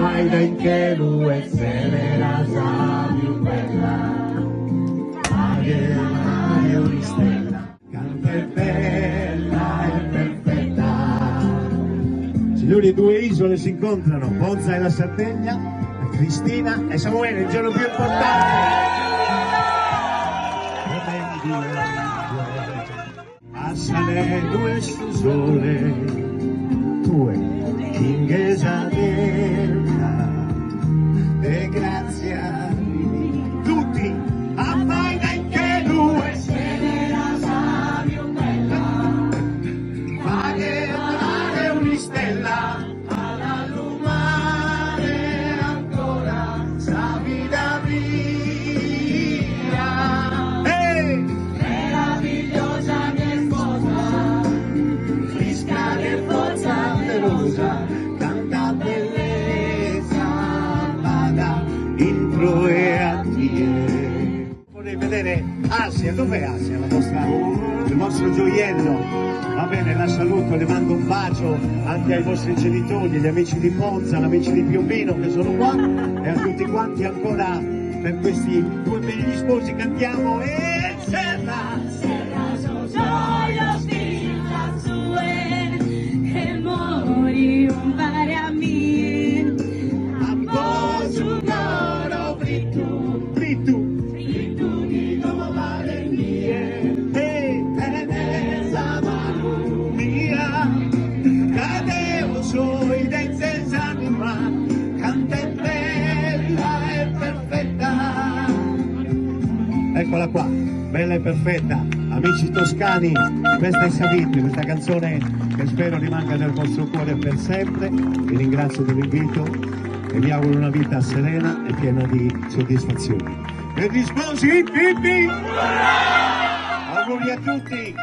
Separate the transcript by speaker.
Speaker 1: Abbaida in chelu e tzelera sa pius bella, faghe amare un'istella, cant'est bella e perfetta.
Speaker 2: Signori, due isole si incontrano, Ponza e la Sardegna, Cristina e Samuele, il giorno più importante. A s'alenu 'e su sole tue chinghes sa terra de grazia divina. Tutti abbaida in chelu e
Speaker 1: Severa sa pius bella.
Speaker 2: Faghe amare un'istella
Speaker 1: A l'allumare ancora sa vida mia.
Speaker 2: Ehi!
Speaker 1: Meravigliosa mia isposa, frisca che forza de rosa,
Speaker 2: canta bellesa b'at intro 'e a tie. Vorrei vedere Asia, dov'è Asia, la vostra, il vostro gioiello? Va bene, la saluto, le mando un bacio anche ai vostri genitori, gli amici di Ponza, gli amici di Piombino che sono qua e a tutti quanti ancora per questi due begli sposi cantiamo e serra!
Speaker 1: Serra sos ojos finzas tue e mori umpare a mie.
Speaker 2: Apo su coro frittu. Frittu.
Speaker 1: Frittu chi como paret nie.
Speaker 2: E tenes sa manu mia. Ca deo so 'idende s'anima cant'est bella e perfetta. Eccola qua, bella e perfetta. Amici toscani, questa è Sa Vida, questa canzone che spero rimanga nel vostro cuore per sempre. Vi ringrazio dell'invito e vi auguro una vita serena e piena di soddisfazioni. Per gli sposi, hip hip! Auguri a tutti!